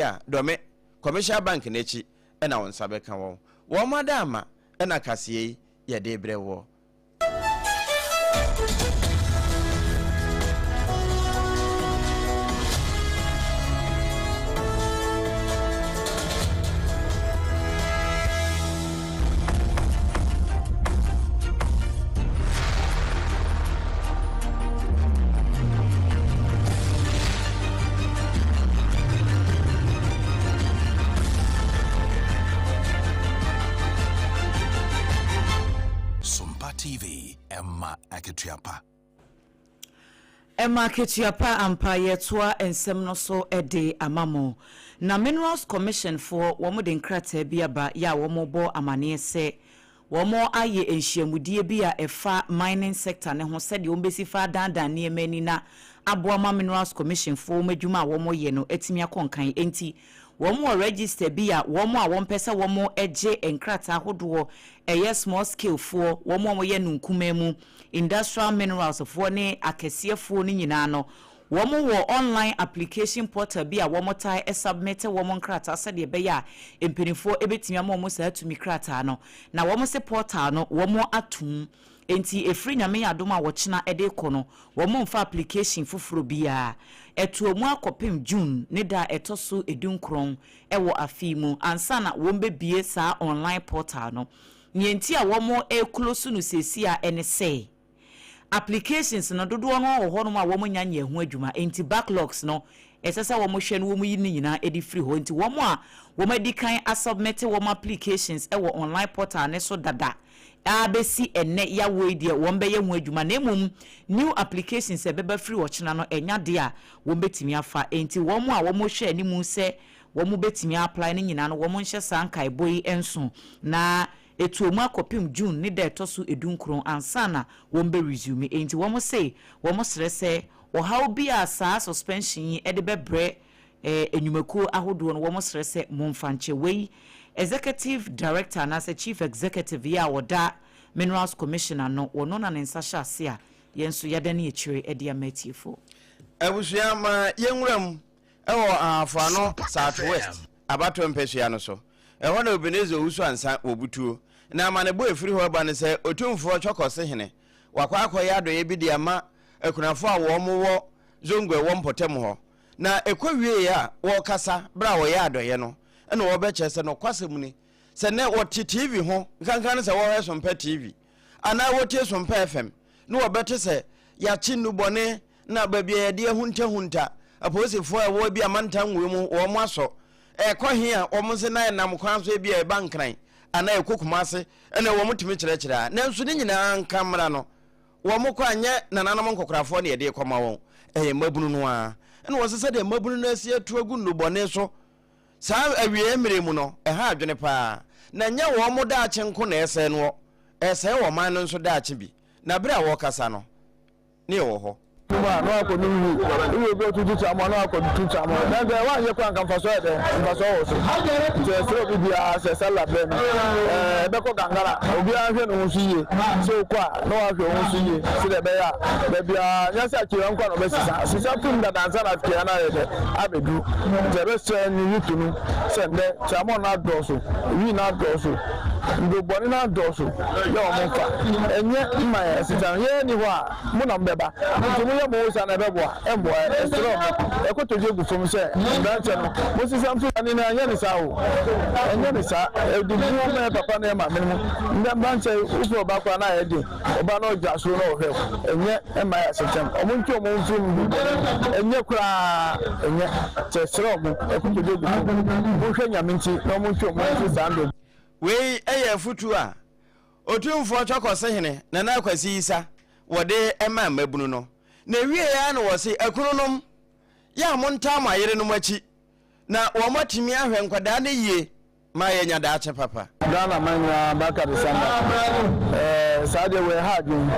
a, Dɔme, Commercial Bank no akyi na wo nsa bɛka wɔn. Wɔn adaama na kaseɛ yi yɛde rebrɛ woɔ. Sompa TV, ɛma akatua pa. Ɛma akatua pa ampa. Yɛtoa nsɛm no so de ama mo. Na Minerals Commission foɔ wɔn de nkrataa bi aba yɛ a wɔrebɔ amaneɛ sɛ Wɔayɛ nhyiamudie bi a ɛfa mining sector no ho sɛdeɛ wɔbɛsi fa adaadaa nneɛma ani na aboa ma Minerals Commission foɔ wɔn adwuma a wɔyɛ no atumi akɔ nkan. Enti wɔn wɔ register bi a wɔn a wɔmpɛ sɛ wɔgye nkrataa ahodoɔ ɛyɛ small scale foɔ, wɔn a wɔyɛ no nkumaa mu, industrial minerals foɔ ne akɛseɛ foɔ no nyinaa no Wɔn wɔ online application portal bi a wɔn tae submit wɔn nkrataa sɛdeɛ ɛbɛyɛ a mpaninfoɔ bɛtumi ama wɔn saa tumi krataa no. Na wɔn se portal no wɔn atom enti ɛfiri Nyame yɛ adom a ɔkyena de rekɔ no wɔn mfa application foforɔ biara. Ɛtoa mu akɔpem June ne da a ɛtɔ so du-nkron wɔ afe yi mu ansa na wɔn bɛbue saa online portal no. Neɛ nti a wɔn reclose no seesei ara ne sɛ. Applications no dodoɔ no ara wɔ hɔnom a wɔn nnya nyɛɛ ho adwuma nti backlogs no ɛsɛ sɛ wɔn hwɛ na wɔn yi ne nyinaa de firi hɔ nti wɔn a wɔn adi kan asubmit wɔn applications wɔ online portal no so dada ara bɛsi ɛnnɛ yawoɔ yi deɛ wɔn bɛyɛ ho adwuma na mmom new applications a ɛbɛba firi ɔkyena no ɛnyɛ adeɛ a wɔn bɛtumi afa nti wɔn a wɔn hwɛ anim sɛ wɔn bɛtumi a apply no nyinaa no wɔn nhyɛ saa nkaebɔ yi nso na Ɛtoɔ mu akɔpem June ne da ɛtɔ so edunkron ansa na wɔn bɛ resume. Enti wɔn se wɔn srɛ sɛ ɔhaw bi a saa suspension yi de bɛbrɛ nnwumakuo ahodoɔ no wɔn srɛ sɛ monfa nkyɛ. Wei Executive Director anaasɛ Chief Executive yi a ɔda Minerals Commission ano, ɔno na ne nsa hyɛ ase a yɛn nso yɛadane akyire de ama atiefoɔ. Abusua ma yɛnwura mu wɔ Ahafo Ano South West abatoɔ mpasua no so. Ɛhɔ na Ebenezer Owusu Ansah wɔ butuo. Na amanebɔ a ɛfiri hɔ reba ne sɛ Otumfoɔ Twɔkɔsehene wakɔ akɔyɛ adɔeɛ bi de ama akunafoɔ a wɔn wɔ Zongo ɛwɔ mpɔtam hɔ. Na ɛkɔ wieeɛ a wɔrekasa berɛ a wɔyɛ adɔeɛ no na wɔrebɛkyerɛ sɛ nokwasɛm ni sɛ nnɛ wɔte TV ho nkanka ne sɛ wɔhwɛ Sompa TV anaa wɔtie Sompa FM na wɔbɛte sɛ yɛakye nnubɔne na baabi a yɛde ahuntahunta apolisifoɔ a ɛwɔ ebi a mantam wei mu wɔn asɔ ɛkɔ he a wɔn nse na ɛnam kwan so ebi a ɛba Nkran anaa ɛkɔ Kumase ɛna wɔn tumi kyerɛkyerɛ a nanso ne nyinaa nka mmara no wɔn kɔ anyɛ nananom nkɔkorafoɔ na yɛde kɔma wɔn ɛyɛ mmabunu no ara ɛna wɔn sɛ sɛdeɛ mmabunu no asi atu agu nnubɔne so saa awieɛ mmerɛ mu no ɛha adwene paa na nyɛ wɔn daakye nko na ɛsɛe noɔ ɛsɛe wɔn man no nso daakye bi na berɛ a wɔrekasa no ne yɛwɔ hɔ. Mu a na wakɔ nom wii. Woyɛ obi a ɔtutu kyamɔ a na wakɔ tu kyamɔ. Na sɛ woanyɛ koraa anka mfasoɔ yɛ dɛn? Mfasoɔ wɔ so. Nti yɛsrɛ obi biara sɛ Sallah berɛ no ɛɛ ɛbɛkɔ Gangara. Obiara nhwɛ ne ho so yie. Sɛ wokɔ a na wahwɛ wo ho so yie sɛdeɛ ɛbɛyɛ a baabiara nyɛ sɛ akyire nko a na ɔbɛsesa. Sesa fim dada ansa na akyire no ayɛ dɛ abɛduru. Nti yɛbɛsrɛ ne youth no sɛ nnɛ kyamɔ no adɔɔso, wii no adɔɔso, nnurubɔne no adɔɔso yɛ wɔn mfa ɛnyɛ mma yɛn asetena no. Yɛn nni hɔ a, mo na mobɛba. Nti moyɛ mo ho saa na ɛbɛboa? Ɛmmoa. Yɛsrɛ mo, yɛkotodwe gu fam sɛ, mmeranteɛ no, monsesa mfiri bɔne no, ɛnyɛ ne saa o, ɛnyɛ ne saa. Ɛde buo ma yɛn papa ne yɛn maame no mu. Nnɛ mmeranteɛ yi, wofrɛ ɔba koraa na ayɛ den, ɔba na ɔgyina soro na ɔhwɛ wo. Ɛnyɛ mma yɛn asetena mu. Wɔntwe wɔn ho mfiri mu bɔne mu. Ɛnyɛ koraa, ɛnyɛ. Nti yɛsrɛ mo, yɛkotodwe gu fam, monhwɛ Nyame nti na wɔntwe wɔn ho mfiri saa nnuro. Wei yɛ afotuo a Otumfoɔ Twɔkɔsehene Nana Akwasi Issa wɔde maa mmabunu no. Na ɛwieeɛ ara na wɔse, Akununom, yɛ a montaa mo ayerenom akyi na wɔatumi ahwɛ nkwadaa no yie ma yɛanya daakye papa. Ghana man nyinaa Barka da Sallah. Saa deɛ wei ɛha adwene.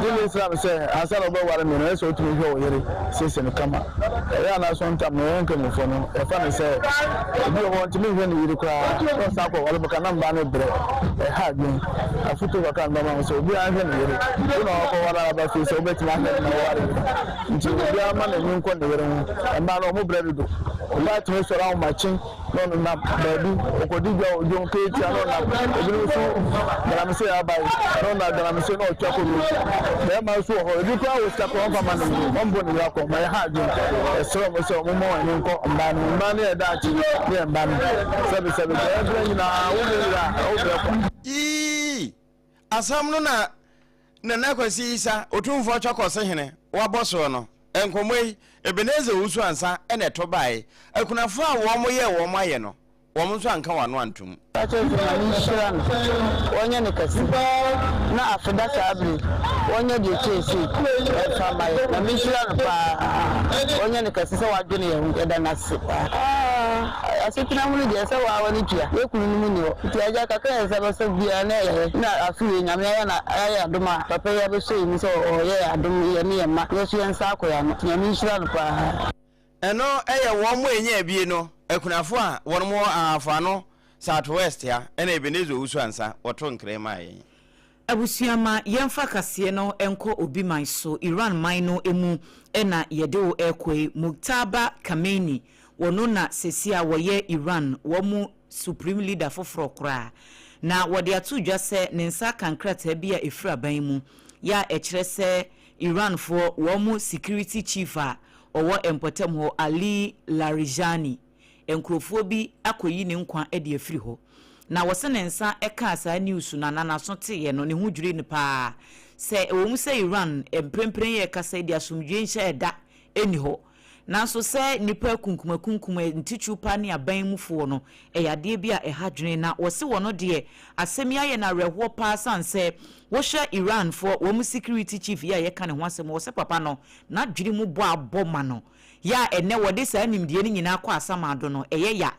Gye Islam sɛ ansa na wobɛware me no ɛsɛ sɛ wotumi hwɛ wo yere siesie no kama. Ɛyɛ a na sometimes no yɛn Nkramofoɔ no yɛfa no sɛ obi wɔ hɔ ɔntumi nhwɛ ne yere koraa na ɔsan akɔware bɛka na mmaa no brɛ. Ɛha adwene. Afotuo kakra na mede bɛma wo sɛ obiara nhwɛ ne yere. Wo na wakɔware a aba fie sɛ wobɛtumi ahwɛ no na waware yere. Nti obiara mma n'ani nkɔ ne yere ho. Mmaa no wɔbrɛ dodo. Ɔbaa tumi sɔre ahomakye na ɔnenam baabi, ɔkɔdi dwa wɔ dwom ketewa na ɔnam, ebinom nso galamsey abae na ɔnam galamsey na ɔtwa kɔ road. Bɛrima nso wɔ hɔ, ebi koraa wɔ sika koraa ɔmfa ma ne yere, ɔmbɔ ne yere akɔ, ma ɛha adwene. Yɛsrɛ wɔn sɛ wɔmmɔ wɔn ani nkɔ mmaa no ho, mmaa no yɛ daakye ne yɛn mma no. Sɛbesɛbe, deɛ yɛbrɛ nyinaa, wo ne yere a, wobrɛ kwa. Yii! Asɛm no na Nana Kwasi Isa, Otumfoɔ Twɔkɔsehene, wabɔ soɔ no. Nkɔmmɔ yi, Ebenezer Owusu Ansah na ɛto baeɛ. Akunafoɔ a wɔn yɛɛ wɔn ayɛ no, wɔn nso anka wɔn ano antom. Ka kyerɛ no sɛ Nyame nhyira no, ɔnyɛ no kɛse, na afe da saa bere yi, ɔnyɛ deɛ ɛkyɛn sei mfa mma yɛn. Nyame nhyira no paa, ɔnyɛ no kɛse sɛ wadwene yɛn ho, yɛda no ase paa. Asetena mu no deɛ sɛ waa w'ani tua, yɛ kunu no mu nni hɔ, nti agya kakra a yɛn nsa bɛsɔ biara na yɛyɛ, na afe wei Nyame ayɛ no ayɛ adom a papa yi abɛsɔ yɛn mu sɛ ɔɔyɛ yɛn adom yɛne yɛn mma, yɛn nso yɛn nsa akɔ yɛn ano, nti Nyame nhyira no paa. Ɛno yɛ wɔn a ɛnyaa bie no akunafoɔ a wɔn wɔ Ahafo Ano South West ha ɛna Ebenezer Owusu Ansah wɔto nkra maa yɛn. Abusua ma yɛmfa kaseɛ no nkɔ obi man so, Iran man no mu na yɛde wo rekɔ yi, Mujtaba Khamenei, wɔno na seesei a wɔyɛ Iran wɔn Supreme Leader foforɔ koraa. Na wɔde ato dwa sɛ ne nsa aka nkrataa bi a ɛfiri aban mu yɛ a ɛkyerɛ sɛ Iranfoɔ wɔn Security Chief a ɔwɔ mpɔtam hɔ Ali Larijani, nkurofoɔ bi akɔyi ne nkwa de afiri hɔ. Na wɔse ne nsa kaa saa news no anaa n'aso teeɛ no, ne ho dwirii no paa. Sɛ ɛwɔ mu sɛ Iran mprempren yɛrekasa yi deɛ asomdwoeɛ nhyɛɛ da nni hɔ. Nanso sɛ nnipa akunkumakunkum ntitiriw paa ne aban mufoɔ no, ɛyɛ adeɛ bi a ɛha dwene. Na wɔse wɔno deɛ asɛm yi ayɛ no awerɛhoɔ paa sane sɛ wohwɛ Iranfoɔ wɔn security chief yi a yɛka ne ho asɛm wɔse papa no n'adwene mu bɔ abɔ ma no Yɛ a ɛnnɛ wɔde saa nimdeɛ no nyinaa kɔ asamando no, ɛyɛ ya.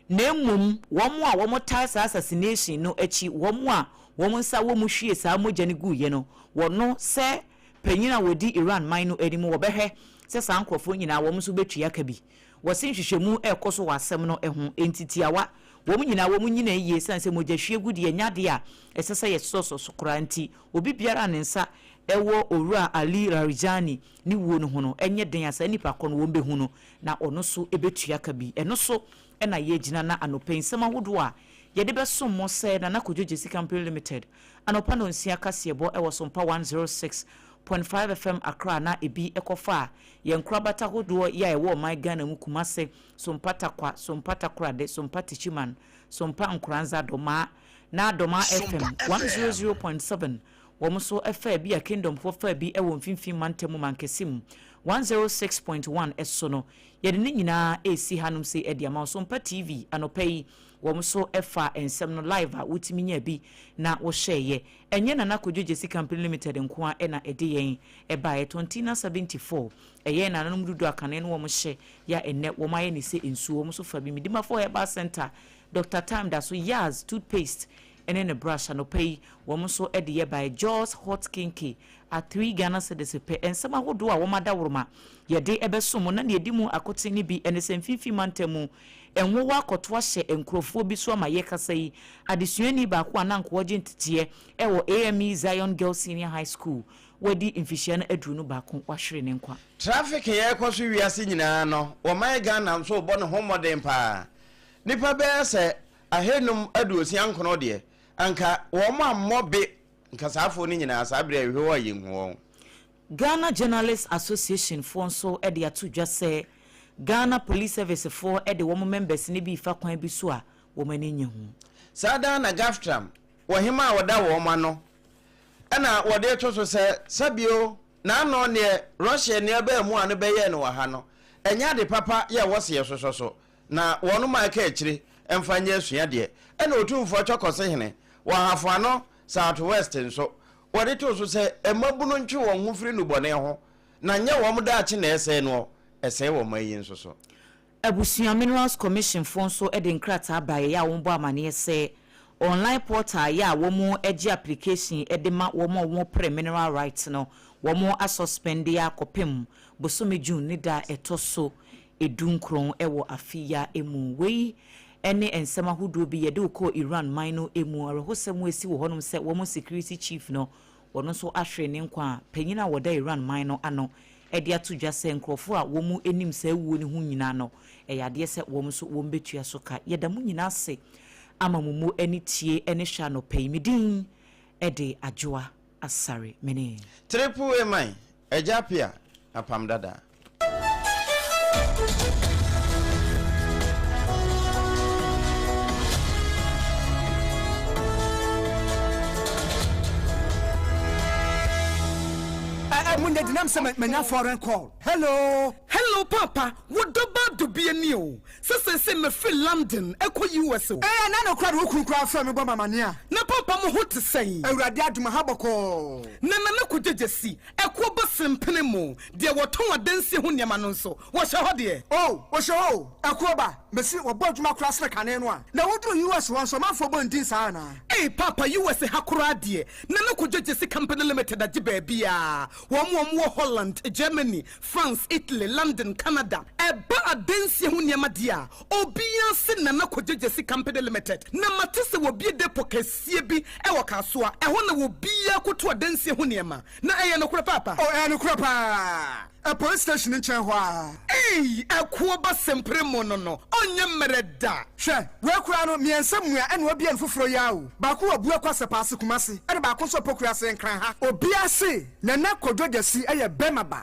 Na mmom wɔn a wɔtaa saa assassination no akyi, wɔn a wɔn nsa wɔ mu hwiee saa mogya no guiɛ no, wɔno sɛ panyin a wɔdi Iran man no anim, wɔbɛhwɛ sɛ saa nkorɔfoɔ nyinaa wɔn nso bɛtua ka bi. Wɔse nhwehwɛmu rekɔ so wɔ asɛm no ho, enti tiawa, wɔn nyinaa wɔn nnyina yie ɛsiane sɛ mogyahwiegu deɛ ɛnyɛ adeɛ a ɛsɛ sɛ yɛsosɔsosɔ so koraa nti, obi biara a ne nsa wɔ Owura Ali Larijani ne wuo no ho no, ɛnyɛ den a saa nipa korɔ no wɔbɛhu no na ɔno nso bɛtua ka bi. Ɛno so na yɛgyina na anɔpa yi nsɛm ahodoɔ a yɛde bɛsom mo sɛ Nana Kojo Gyasi Company Limited anɔpa nɔnsia kaseɛbɔ wɔ Sompa 106.5 FM Accra na ebi kɔfa yɛn nkorabata hodoɔ yi a ɛwɔ ɔman Ghana mu Kumase, Sompa Tarkwa, Sompa Takoradi, Sompa Techiman, Sompa Nkoranza, Domaa na Domaa FM 100.7 Wɔn nso faa bi a Kingdomfoɔ faa bi wɔ Mfimfini Mantam mu mankɛse mu 106.1 so no, yɛde ne nyinaa resi hanom sei de ama wo. Sompa TV, anɔpa yi, wɔn nso faa nsɛm no live a wotumi nyaa bi na wohwɛeɛ. Ɛnyɛ Nana Kojo Gyasi Company Limited nko ara na ɛde yɛn baeɛ. Tontina 74, ɛyɛ yɛn nananom dodoɔ a kane no wɔhyɛ yɛ a ɛnnɛ wɔayɛ no sɛ nsuo. Wɔn nso fa bi. Medimafo Herbal Centre, Doctor Time da so, Yaz Toothpaste, ne ne brush anɔpa yi wɔn nso de yɛ bae Jaws hot kinky at 3 Ghana cedis pɛ. Nsɛm ahodoɔ a wɔn adaworoma yɛde bɛsom mo na nea ɛdi mu akoten no bi ne sɛ mfimfini mantam mu nwowa akɔto ahyɛ nkurɔfoɔ bi so ama yɛkasa yi adesuani baako a na anka ɔregye nteteɛ wɔ AME Zion Girls Senior High School wadi mfihyia no aduru no baako wahwere ne nkwa. Traffic a ɛrekɔ so wiase nyinaa no, ɔman Ghana nso rebɔ ne ho mmɔden paa. Nnipa bɛyɛ sɛ Ahanum aduosia nkron deɛ, anka wɔn ammɔ be nkasaafoɔ no nyinaa saa berɛ a yɛhwɛ hɔ a yɛnhu wɔn. Ghana Journalists Association foɔ nso de ato dwa sɛ Ghana Police Service foɔ de wɔn members no bi refa kwan bi so a wɔn ani nnye ho. Saa daa na Gaftram wɔ hema a ɔda wɔn ano na wɔde reto so sɛ, Sɛbio, n'ano neɛ Russia nnuabaa mu a no bɛyɛɛ no wɔ ha no, ɛnyɛ ade papa yɛ wɔ seɛ sosɔ so, na wɔnom a ɛka akyire mfa nyɛ asuadeɛ. Ɛna Otumfoɔ Twɔkɔsehene wɔ Ahafo Ano South West nso, wɔde too so sɛ mmabunu ntwe wɔn ho firi nnubɔne ho, na nyɛ wɔn daakye na ɛresɛe noɔ, ɛsɛe wɔn man yi nso so. Abusua Minerals Commission foɔ nso de nkrataa baeɛ a wɔbɔ amaneɛ sɛ Online portal yɛ a wɔn gye application de ma wɔn a wɔn pere mineral rights no, wɔn asuspɛnde akɔpem bosome June ne da a ɛtɔ so 19 wɔ afe yi ara mu. Wei ne nsɛm ahodoɔ bi yɛde wo kɔɔ Iran man no mu. Awerɛhosɛm a ɛsi wɔ hɔnom sɛ wɔn security chief no, wɔno nso ahwere ne nkwa a panyin a wɔda Iran man no ano de ato dwa sɛ nkurɔfoɔ a wɔn nim saa wuo no ho nyinaa no, ɛyɛ adeɛ sɛ wɔn nso wɔn bɛtua so ka. Yɛda mo nyinaa ase ama mo mu ani tie ne hwɛ anɔpa yi. Me din de Adwoa Asare. Me ne. Triple A man, Agya Appiah, Apam Dada. Munya dinam sɛ manya foreign call. Hello. Hello papa, wo dɔ ba dubia ni o. Sɛ seesei mefiri London kɔ US o. Ɛɛ na nokorɛ de wo kunu koraa frɛ me bɔ me amaneɛ a. Na papa mo ho te sɛn? Awurade adom aha bɔkɔɔ. Na Nana Kogyegye Ɛkoɔ bɔ sempene mu, deɛ wɔtɔn adansie ho nneɛma no nso, wɔhyɛ hɔ deɛ. Oh, wɔhyɛ hɔ o, ɛkoɔ ba, mese wɔbɔ adwuma koraa sene kane no a. Na woduru US hɔ nso, ɔmanfoɔ bɔ ndin saa anaa? Ei paapa US ha koraa deɛ, Nana Kojo Gyasi Company Limited agye baabiaa, wɔn a wɔwɔ Holland, Germany, France, Italy, London, Canada, ɛba adansie ho nneɛma deɛ a, obiaa se Nana Kojo Gyasi Company Limited, na mate sɛ wɔbue depot kɛseɛ bi wɔ Kasoa, ɛhɔ na obiaa kɔtu adansie ho nneɛma. Na ɛyɛ nokorɛ paapa? Oh, ɛyɛ nokorɛ paa. Ɛ police station no nkyɛn hɔ ara. Ei, ɛkoɔ ba sempere mo no no, ɔnyɛ mmerɛ da. Hwɛ, wei koraa no, mmiɛnsa mua ɛna wabue no foforɔ yi ara o. Baako wɔ Abuakwa Sɛpaase, Kumasi, ɛna baako nso wɔ Pokuase, Nkran ha. Obiara se Nana Kwadwo Gyasi yɛ bɛma ba.